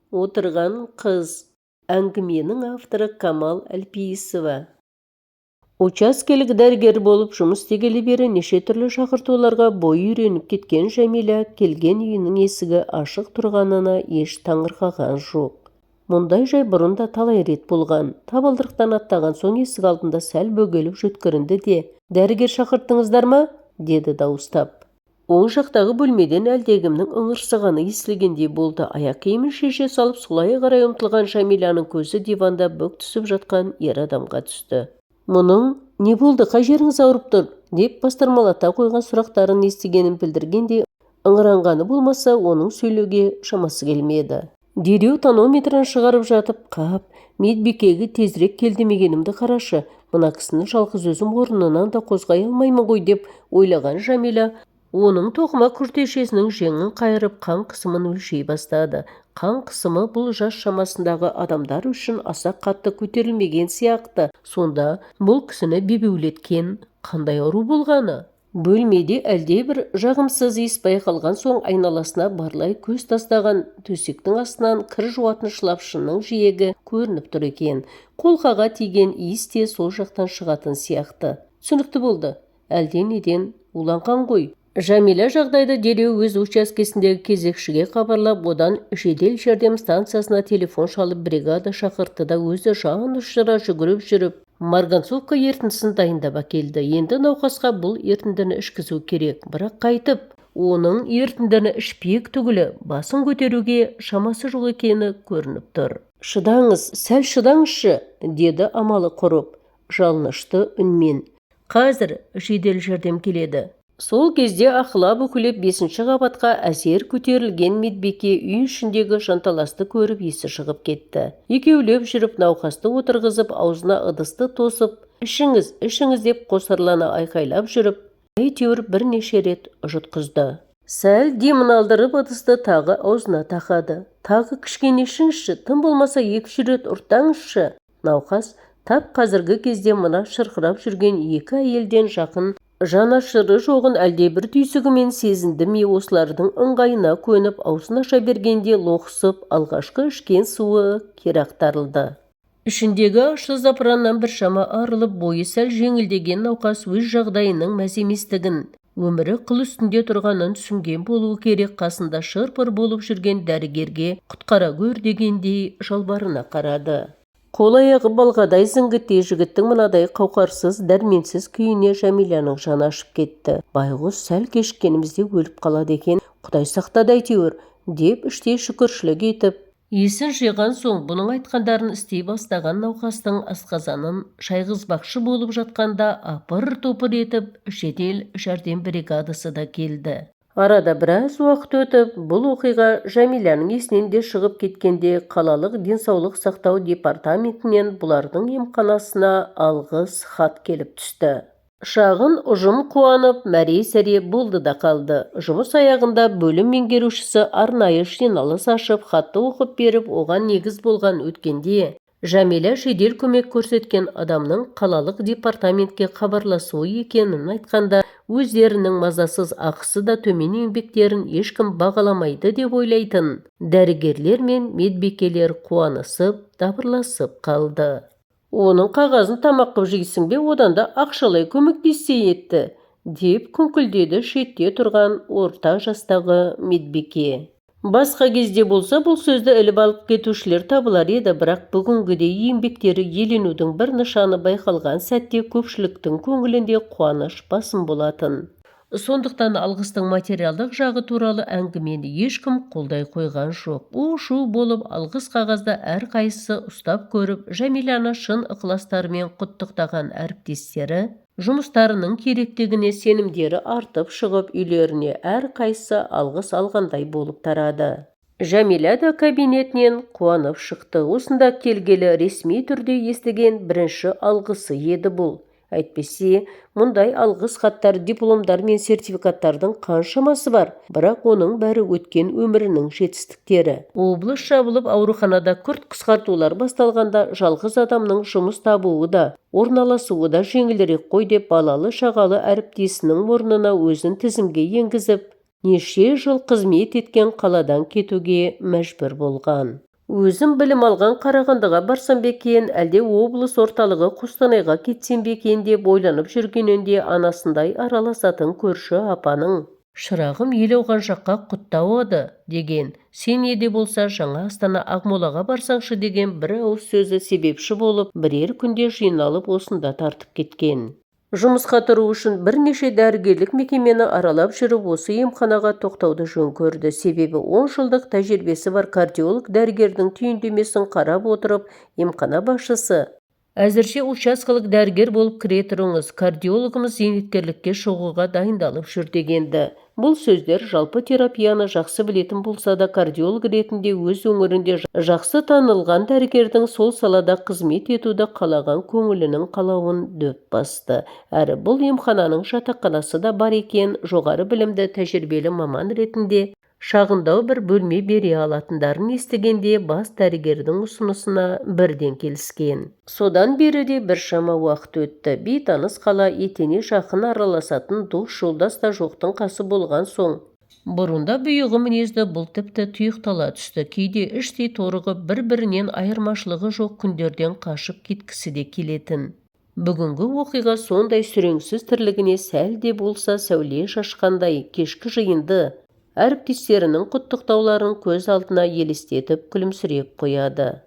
Отырған қыз. Әңгіменің авторы Камал Әлпейісова. Учаскелік дәрігер болып жұмыс істегелі бері неше түрлі шақыртуларға бойы үйреніп кеткен Жәмила келген үйінің есігі ашық тұрғанына еш таңырқаған жоқ. Мұндай жай бұрын да талай рет болған. Табалдырықтан аттаған соң есік алдында сәл бөгеліп жөткірінді де: «Дәрігер шақырттыңыздар ма?» – деді дауыстап. Оң жақтағы бөлмеден әлдекімнің ыңырсығаны естілгендей болды. Аяқ киімін шеше салып, солай қарай ұмтылған Жәмиланың көзі диванда бүк түсіп жатқан ер адамға түсті. Мұның «Не болды, қай жеріңіз ауырып тұр?» деп бастырмалата қойған сұрақтарын естігенін білдіргендей ыңыранғаны болмаса, оның сөйлеуге шамасы келмеді. Дереу тонометрін шығарып жатып: «Қап, медбикеге тезірек кел демегенімді қарашы, мына кісіні жалғыз өзім орнынан да қозғай алмаймын ғой», – деп ойлаған Жәмила оның тоқыма күртешесінің жеңін қайырып, қан қысымын өлшей бастады. Қан қысымы бұл жас шамасындағы адамдар үшін аса қатты көтерілмеген сияқты. Сонда бұл кісіні бебеулеткен қандай ауру болғаны? Бөлмеде әлдебір жағымсыз иіс байқалған соң, айналасына барлай көз тастаған. Төсектің астынан кір жуатын шылапшынның жиегі көрініп тұр екен. Қолқаға тиген иіс те сол жақтан шығатын сияқты. Түсінікті болды, әлденеден уланған ғой. Жәмила жағдайды дереу өз учаскесіндегі кезекшіге хабарлап, одан жедел жәрдем станциясына телефон шалып, бригада шақыртты да, өзі жан ұшыра жүгіріп жүріп, марганцовка ерітіндісін дайындап әкелді. Енді науқасқа бұл ерітіндіні ішкізу керек. Бірақ қайтып? Оның ерітіндіні ішпек түгілі, басын көтеруге шамасы жоқ екені көрініп тұр. «Шыдаңыз, сәл шыдаңызшы», – деді амалы құрып, жалынышты үнмен. «Қазір жедел жәрдем келеді». Сол кезде аһылап-үһілеп бесінші қабатқа әзер көтерілген медбике үй ішіндегі жанталасты көріп, есі шығып кетті. Екеулеп жүріп науқасты отырғызып, аузына ыдысты тосып, «Ішіңіз, ішіңіз!» деп қосарлана айқайлап жүріп, әйтеуір бірнеше рет жұтқызды. Сәл демін алдырып, ыдысты тағы аузына тақады. «Тағы кішкене ішіңізші, тым болмаса екі-үш рет ұрттаңызшы». Науқас тап қазіргі кезде мына шырқырап жүрген екі әйелден жақын жанашыры жоғын әлдебір түйсігімен сезінді ме, осылардың ыңғайына көніп, аузын аша бергенде лоқсып алғашқы ішкен суы кері ақтарылды. Ішіндегі ащы запыраннан біршама арылып, бойы сәл жеңілдеген науқас өз жағдайының мәз еместігін, өмірі қыл үстінде тұрғанын түсінген болуы керек, қасында шыр-пыр болып жүрген дәрігерге құтқара гөр дегендей жалбарына қарады. Қол-аяғы балғадай зіңгіттей жігіттің мынадай қауқарсыз, дәрменсіз күйіне Жәмиланың жаны ашып кетті. «Байғұс, сәл кешіккенімізде өліп қалады екен, құдай сақтады әйтеуір», – деп іштей шүкіршілік етіп, есін жиған соң, бұның айтқандарын істей бастаған науқастың асқазанын шайғызбақшы болып жатқанда, апыр-топыр етіп жедел жәрдем бригадасы да келді. Арада біраз уақыт өтіп, бұл оқиға Жәмиланың есінен де шығып кеткенде, қалалық денсаулық сақтау департаментінен бұлардың емханасына алғыс хат келіп түсті. Шағын ұжым қуанып, мәре-сәре болды да қалды. Жұмыс аяғында бөлім меңгерушісі арнайы жиналыс ашып, хатты оқып беріп, оған негіз болған өткенде Жәмила жедел көмек көрсеткен адамның қалалық департаментке хабарласуы екенін айтқанда, өздерінің мазасыз, ақысы да төмен еңбектерін ешкім бағаламайды деп ойлайтын дәрігерлер мен медбикелер қуанысып, дабырласып қалды. «Оның қағазын тамақ қып жейсің бе, одан да ақшалай көмектессе етті», – деп күңкілдеді шетте тұрған орта жастағы медбике. Басқа кезде болса, бұл сөзді іліп алып кетушілер табылар еді, бірақ бүгінгідей еңбектері еленудің бір нышаны байқалған сәтте көпшіліктің көңілінде қуаныш басым болатын. Сондықтан алғыстың материалдық жағы туралы әңгімені ешкім қолдай қойған жоқ. У-шу болып, алғыс қағазды әрқайсысы ұстап көріп, Жәмиланы шын ықыластарымен құттықтаған әріптестері жұмыстарының керектігіне сенімдері артып шығып, үйлеріне әрқайсысы алғыс алғандай болып тарады. Жәмила да кабинетінен қуанып шықты. Осында келгелі ресми түрде естіген бірінші алғысы еді бұл. Әйтпесе мұндай алғыс хаттар, дипломдар мен сертификаттардың қаншамасы бар, бірақ оның бәрі өткен өмірінің жетістіктері. Облыс жабылып, ауруханада күрт қысқартулар басталғанда, жалғыз адамның жұмыс табуы да, орналасуы да жеңілірек қой деп, балалы-шағалы әріптесінің орнына өзін тізімге енгізіп, неше жыл қызмет еткен қаладан кетуге мәжбүр болған. Өзім білім алған Қарағандыға барсам ба екен, әлде облыс орталығы Қостанайға кетсем бе екен деп ойланып жүргенінде анасындай араласатын көрші апаның «Шырағым, ел ауған жаққа құт ауады» деген, «сен не де болса жаңа астана Ақмолаға барсаңшы» деген бір ауыз сөзі себепші болып, бірер күнде жиналып осында тартып кеткен. Жұмысқа тұру үшін бірнеше дәрігерлік мекемені аралап жүріп, осы емханаға тоқтауды жөн көрді. Себебі 10 жылдық тәжірибесі бар кардиолог дәрігердің түйіндемесін қарап отырып, емхана басшысы: «Әзірше учаскелік дәрігер болып кіре тұрыңыз, кардиологымыз зейнеткерлікке шығуға дайындалып жүр» дегенді. Бұл сөздер жалпы терапияны жақсы білетін болса да, кардиолог ретінде өз өңірінде жақсы танылған дәрігердің сол салада қызмет етуді қалаған көңілінің қалауын дөп басты. Әрі бұл емхананың жатақханасы да бар екен, жоғары білімді, тәжірибелі маман ретінде шағындау бір бөлме бере алатындарын естігенде бас дәрігердің ұсынысына бірден келіскен. Содан бері де біршама уақыт өтті. Бейтаныс қала, етене жақын араласатын дос-жолдас та жоқтың қасы болған соң, бұрында бұйығы мінезді бұл тіпті тұйықтала түсті. Кейде іштей торығып, бір-бірінен айырмашылығы жоқ күндерден қашып кеткісі де келетін. Бүгінгі оқиға сондай сүреңсіз тірлігіне сәл де болса сәуле шашқандай. Кешкі жиынды, әріптестерінің құттықтауларын көз алдына елестетіп күлімсіреп қояды.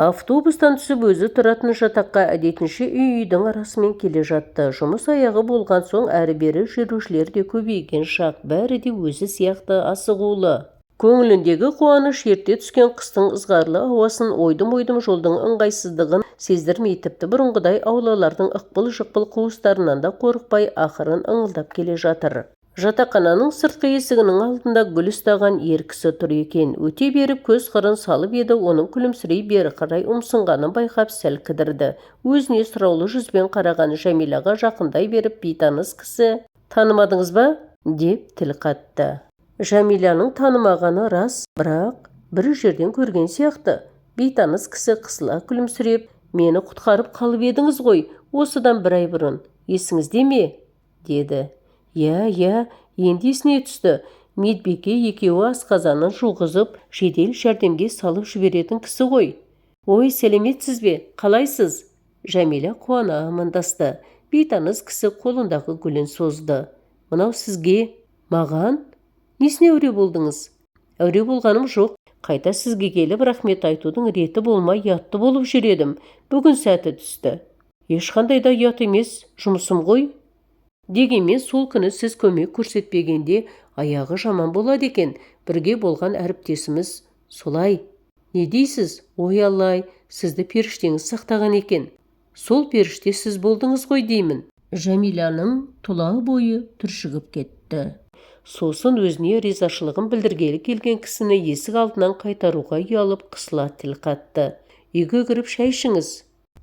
Автобустан түсіп, өзі тұратын жатаққа әдетінше үй-үйдің арасымен келе жатты. Жұмыс аяғы болған соң әрі-бері жүрушілер де көбейген шақ, бәрі де өзі сияқты асығулы. Көңіліндегі қуаныш ерте түскен қыстың ызғарлы ауасын, ойдым-ойдым жолдың ыңғайсыздығын сездірмей, тіпті бұрынғыдай аулалардың ықпыл-жықпыл қуыстарынан да қорықпай, ақырын ыңылдап келе жатыр. Жатақхананың сыртқы есігінің алдында гүл ұстаған ер кісі тұр екен. Өте беріп көз қырын салып еді, оның күлімсірей бері қарай ұмсынғанын байқап сәл кідірді. Өзіне сұраулы жүзбен қараған Жәмилаға жақындай беріп бейтаныс кісі: «Танымадыңыз ба?» – деп тіл қатты. Жәмиланың танымағаны рас, бірақ бір жерден көрген сияқты. Бейтаныс кісі қысыла күлімсіреп: «Мені құтқарып қалып едіңіз ғой осыдан бір ай бұрын, есіңізде ме?» – деді. Иә, иә, енді есіне түсті. Медбике екеуі асқазанын жуғызып, жедел жәрдемге салып жіберетін кісі ғой. «Ой, сәлеметсіз бе, қалайсыз?» Жәмила қуана амандасты. Бейтаныс кісі қолындағы гүлін созды. «Мынау сізге». «Маған? Несіне әуре болдыңыз?» «Әуре болғаным жоқ. Қайта сізге келіп рахмет айтудың реті болмай, ұятты болып жүр едім. Бүгін сәті түсті». «Ешқандай да ұят емес, жұмысым ғой. Дегенмен сол күні сіз көмек көрсетпегенде аяғы жаман болады екен. Бірге болған әріптесіміз солай. Не дейсіз? Ой, алла-ай, сізді періштеңіз сақтаған екен. Сол періште сіз болдыңыз ғой деймін». Жәмиланың тұла бойы түршігіп кетті. Сосын өзіне ризашылығын білдіргелі келген кісіні есік алдынан қайтаруға ұялып, қысыла тіл қатты: «Үйге кіріп шай ішіңіз».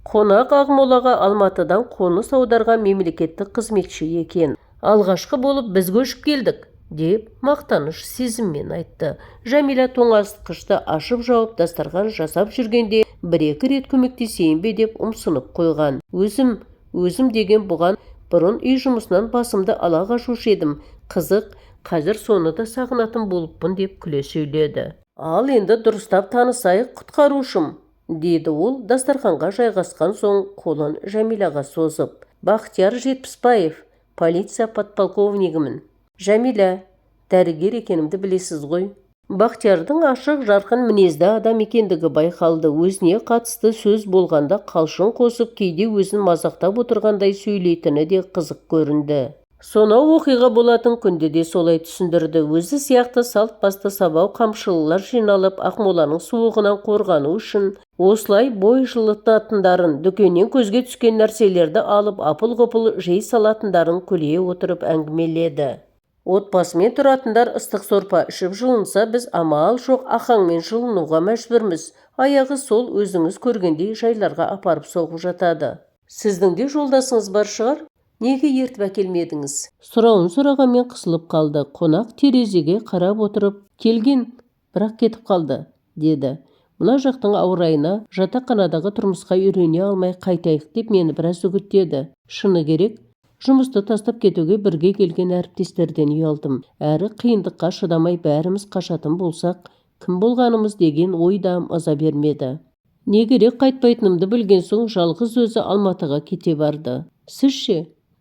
Қонақ Ақмолаға Алматыдан қоныс аударған мемлекеттік қызметші екен. «Алғашқы болып біз көшіп келдік», – деп мақтаныш сезіммен айтты. Жәмила тоңазытқышты ашып-жауып, дастархан жасап жүргенде бір-екі рет көмектесейін бе деп ұмсынып қойған. Өзім, өзім деген бұған бұрын үй жұмысынан басымды ала қашушы едім. Қызық, қазір соны да сағынатын болыппын, деп күле сөйледі. «Ал енді дұрыстап танысайық, құтқарушым», – деді ол дастарханға жайғасқан соң қолын Жәмилаға созып. «Бақтияр Жетпісбаев, полиция подполковнигімін. Жәмила, дәрігер екенімді білесіз ғой». Бақтиярдың ашық, жарқын мінезді адам екендігі байқалды. Өзіне қатысты сөз болғанда қалжың қосып, кейде өзін мазақтап отырғандай сөйлейтіні де қызық көрінді. Сонау оқиға болатын күнді де солай түсіндірді. Өзі сияқты салт басты сабау қамшылылар жиналып, Ақмоланың суығынан қорғану үшін осылай бой жылытатындарын, дүкеннен көзге түскен нәрселерді алып апыл-ғұпыл жей салатындарын күле отырып әңгімеледі. Отбасымен тұратындар ыстық сорпа ішіп жылынса, біз амал жоқ Ахаңмен жылынуға мәжбүрміз. Аяғы сол өзіңіз көргендей жайларға апарып соғып жатады. Сіздің де жолдасыңыз бар шығар, неге ертіп әкелмедіңіз? Сұрауын сұрағанмен қысылып қалды. Қонақ терезеге қарап отырып: «Келген, бірақ кетіп қалды», – деді. «Мына жақтың ауа райына, жатақханадағы тұрмысқа үйрене алмай қайтайық деп мені біраз үгіттеді. Шыны керек, жұмысты тастап кетуге бірге келген әріптестерден ұялдым. Әрі қиындыққа шыдамай бәріміз қашатын болсақ Кім болғанымыз деген ой да маза бермеді. Не керек, қайтпайтынымды білген соң жалғыз өзі Алматыға кете барды. Сіз ше,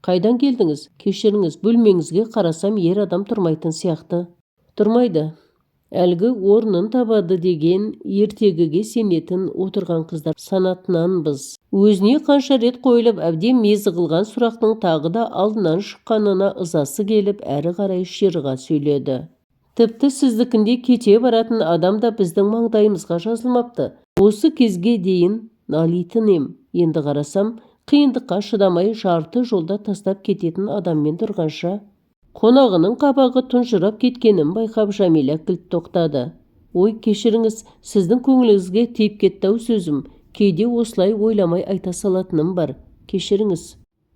қайдан келдіңіз? Кешіріңіз, бөлмеңізге қарасам, ер адам тұрмайтын сияқты. Тұрмайды. Әлгі орнын табады деген ертегіге сенетін отырған қыздар санатынанбыз. Өзіне қанша рет қойылып, әбден мезі қылған сұрақтың тағы да алдынан шыққанына ызасы келіп, әрі қарай ширыға сөйледі. Тіпті сіздікіндей кете баратын адам да біздің маңдайымызға жазылмапты. Осы кезге дейін налитын ем. Енді қарасам, қиындыққа шыдамай жарты жолда тастап кететін адаммен тұрғанша. Қонағының қабағы тұнжырап кеткенін байқап, Жәмила кілт тоқтады. Ой, кешіріңіз, сіздің көңіліңізге тиіп кетті-ау сөзім. Кейде осылай ойламай айта салатыным бар. Кешіріңіз.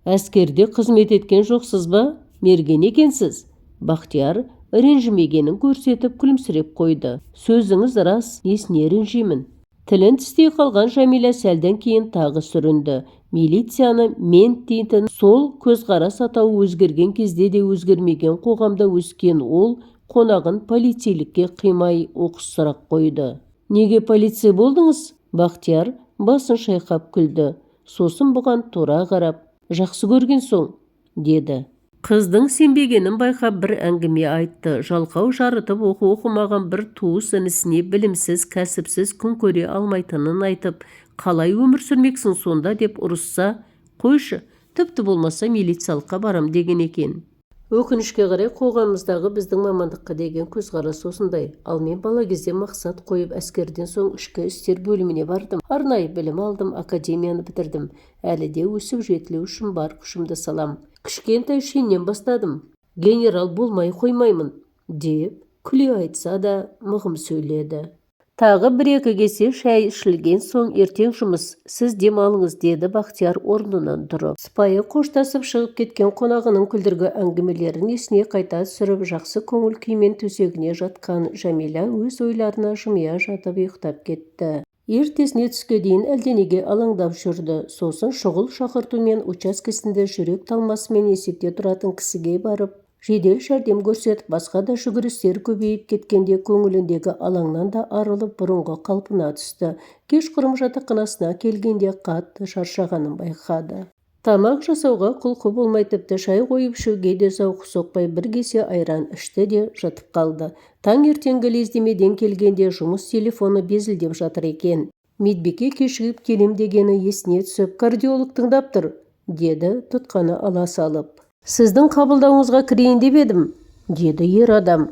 Әскерде қызмет еткен жоқсыз ба? Мерген екенсіз. Бақтияр ренжімегенін көрсетіп күлімсіреп қойды. Сөзіңіз рас, несіне ренжимін? Тілін тістей қалған Жәмила сәлден кейін тағы сүрінді. Милицияны мент дейтін сол көзқарас атауы өзгерген кезде де өзгермеген қоғамда өскен ол қонағын полицейлікке қимай, оқыс сұрақ қойды. Неге полицей болдыңыз? Бақтияр басын шайқап күлді. Сосын бұған тура қарап, жақсы көрген соң, деді. Қыздың сенбегенін байқап, бір әңгіме айтты. Жалқау жарытып оқу оқымаған бір туыс інісіне білімсіз, кәсіпсіз күн көре алмайтынын айтып, қалай өмір сүрмексің сонда деп ұрысса, қойшы, тіпті болмаса милициялыққа барам деген екен. Өкінішке қарай, қоғамымыздағы біздің мамандыққа деген көзқарас осындай. Ал мен бала кезде мақсат қойып, әскерден соң ішкі істер бөліміне бардым. Арнайы білім алдым, академияны бітірдім. Әлі де өсіп жетілу үшін бар күшімді салам. Кішкентай шеннен бастадым. Генерал болмай қоймаймын, деп күле айтса да мығым сөйледі. Тағы бір-екі кесе шай ішілген соң, ертең жұмыс, сіз дем алыңыз, деді Бақтияр орнынан тұрып. Сыпайы қоштасып шығып кеткен қонағының күлдіргі әңгімелерін есіне қайта түсіріп, жақсы көңіл күймен төсегіне жатқан Жәмила өз ойларына жымия жатып ұйықтап кетті. Ертесіне түске дейін әлденеге алаңдап жүрді. Сосын шұғыл шақыртумен учаскесінде жүрек талмасымен есепте тұратын кісіге барып, жедел жәрдем көрсетіп, басқа да жүгірістер көбейіп кеткенде көңіліндегі алаңнан да арылып, бұрынғы қалпына түсті. Кешқұрым жатақханасына келгенде қатты шаршағанын байқады. Тамақ жасауға құлқы болмай, тіпті шай қойып ішуге де зауқы соқпай, бір кесе айран ішті де жатып қалды. Таңертеңгі лездемеден келгенде жұмыс телефоны безілдеп жатыр екен. Медбике кешігіп келем дегені есіне түсіп, кардиолог тыңдап тұр, деді тұтқаны ала салып. Сіздің қабылдауыңызға кірейін деп едім, деді ер адам.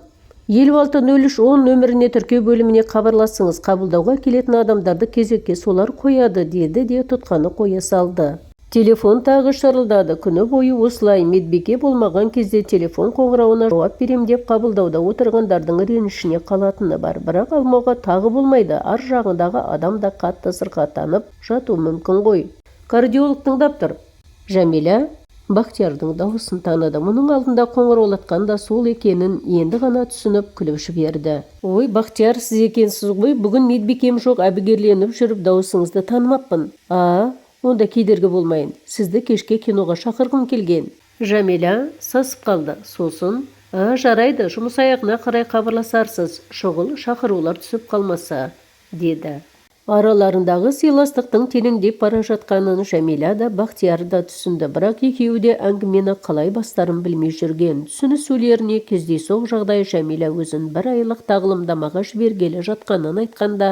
56 03 10 нөміріне тіркеу бөліміне хабарласыңыз, қабылдауға келетін адамдарды кезекке солар қояды, деді де тұтқаны қоя салды. Телефон тағы шырылдады. Күні бойы осылай медбике болмаған кезде телефон қоңырауына жауап берем деп қабылдауда отырғандардың ренішіне қалатыны бар. Бірақ алмауға тағы болмайды, ар жағындағы адам да қатты сырқаттанып жатуы мүмкін ғой. Кардиолог тыңдап тұр. Жәмила Бақтиярдың дауысын таныды. Мұның алдында қоңыраулатқан да сол екенін енді ғана түсініп, күліп жіберді. Ой, Бақтияр, сіз екенсіз ғой. Бүгін медбикем жоқ, әбігерленіп жүріп дауысыңызды танымаппын. А, онда кедергі болмайын. Сізді кешке киноға шақырғым келген. Жәмила сасып қалды. Сосын, а, жарайды, жұмыс аяғына қарай хабарласарсыз, шұғыл шақырулар түсіп қалмаса, деді. Араларындағы сыйластықтың тереңдеп бара жатқанын Жәмила да, Бақтияр да түсінді, бірақ екеуі де әңгімені қалай бастарын білмей жүрген. Түсінісулеріне кездейсоқ жағдай Жәмила өзін бір айлық тағылымдамаға жібергелі жатқанын айтқанда,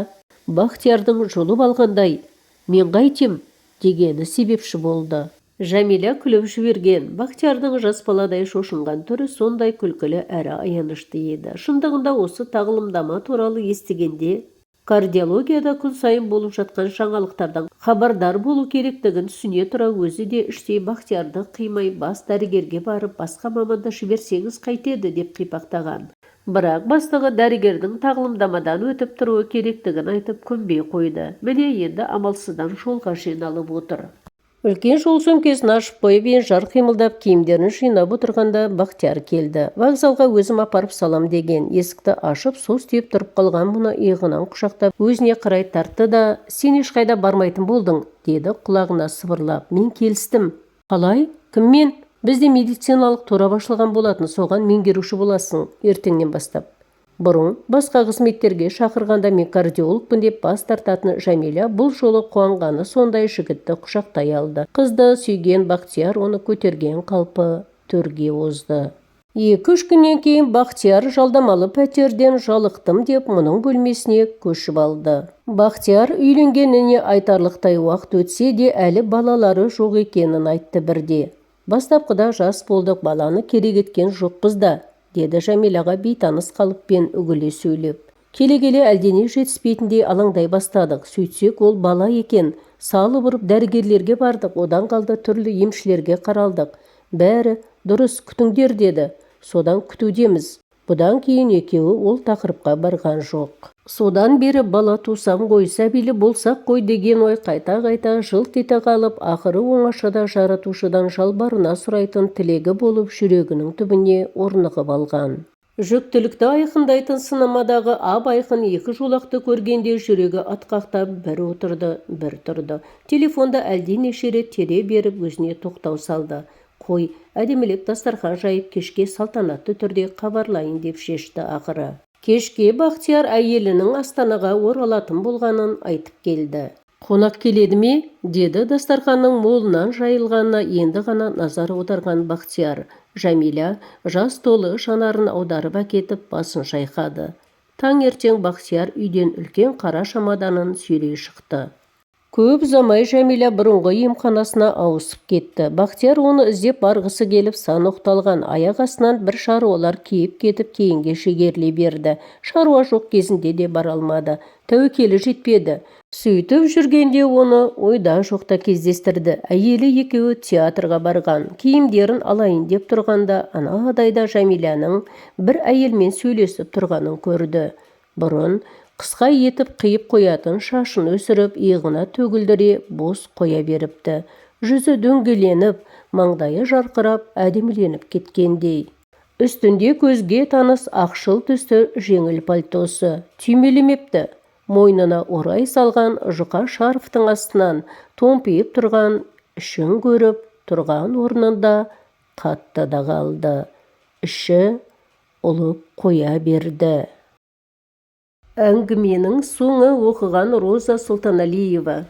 Бақтиярдың жұлып алғандай, мен қайтем, дегені себепші болды. Жәмила күліп жіберген. Бақтиярдың жас баладай шошынған түрі сондай күлкілі әрі аянышты еді. Шындығында, осы тағылымдама туралы естігенде кардиологияда күн сайын болып жатқан жаңалықтардан хабардар болу керектігін түсіне тұра, өзі де іштей Бақтиярды қимай, бас дәрігерге барып, басқа маманды жіберсеңіз қайтеді деп қипақтаған. Бірақ бастығы дәрігердің тағылымдамадан өтіп тұруы керектігін айтып, көнбей қойды. Міне, енді амалсыздан жолға жиналып отыр. Үлкен жол сөмкесін ашып қойып, енжар қимылдап, киімдерін жинап отырғанда Бақтияр келді. Вокзалға өзім апарып салам деген. Есікті ашып, состиып тұрып қалған мұны иығынан құшақтап, өзіне қарай тартты да, сен ешқайда бармайтын болдың, деді құлағына сыбырлап. Мен келістім. Қалай? Кіммен? Бізде медициналық торап ашылған болатын, соған меңгеруші боласың ертеңнен бастап. Бұрын басқа қызметтерге шақырғанда мен кардиологпын деп бас тартатын Жәмила бұл жолы қуанғаны сондай жігітті құшақтай алды. Қызды сүйген Бақтияр оны көтерген қалпы төрге озды. 2-3 күннен кейін Бақтияр жалдамалы пәтерден жалықтым деп мұның бөлмесіне көшіп алды. Бақтияр үйленгеніне айтарлықтай уақыт өтсе де әлі балалары жоқ екенін айтты бірде. Бастапқыда жас болдық, баланы керек еткен жоқпыз да, деді Жәмилаға бейтаныс қалыппен үгіле сөйлеп. Келе-келе әлдене жетіспейтіндей алаңдай бастадық. Сөйтсек ол бала екен. Салып ұрып дәрігерлерге бардық, одан қалды түрлі емшілерге қаралдық. Бәрі дұрыс күтіңдер деді. Содан күтудеміз. Бұдан кейін екеуі ол тақырыпқа барған жоқ. Содан бері бала тусам ғой, сәбилі болсақ қой деген ой қайта-қайта жылт ете қалып, ақыры оңашада жаратушыдан жалбарына сұрайтын тілегі болып жүрегінің түбіне орнығып алған. Жүктілікті айқындайтын сынамадағы ап-айқын екі жолақты көргенде жүрегі атқақтап бір отырды, бір тұрды. Телефонда әлденеше рет тере беріп өзіне тоқтау салды. Қой, әдемілеп дастархан жайып кешке салтанатты түрде хабарлайын деп шешті ақыры. Кешке Бақтияр әйелінің Астанаға оралатын болғанын айтып келді. Қонақ келеді ме? Деді дастарханның молынан жайылғанына енді ғана назар аударған Бақтияр. Жәмила жас толы жанарын аударып әкетіп басын шайқады. Таңертең Бақтияр үйден үлкен қара шамаданын сүйрей шықты. Көп ұзамай Жәмила бұрынғы емханасына ауысып кетті. Бақтияр оны іздеп барғысы келіп сан оқталған, аяқ астынан бір шаруалар киіп кетіп кейінге шегеріле берді. Шаруа жоқ кезінде де бара алмады. Тәуекелі жетпеді. Сөйтіп жүргенде оны ойда жоқта кездестірді. Әйелі екеуі театрға барған. Киімдерін алайын деп тұрғанда анадайда Жәмиланың бір әйелмен сөйлесіп тұрғанын көрді. Бұрын қысқа етіп қиып қоятын шашын өсіріп, иығына төгілдіре бос қоя беріпті. Жүзі дөңгеленіп, маңдайы жарқырап, әдеміленіп кеткендей. Үстінде көзге таныс ақшыл түсті жеңіл пальтосы. Түймелемепті. Мойнына орай салған жұқа шарфтың астынан томпиып тұрған ішін көріп, тұрған орнында қатты да қалды. Іші ұлып қоя берді. Әңгіменің соңы оқыған Роза Сұлтаналиева.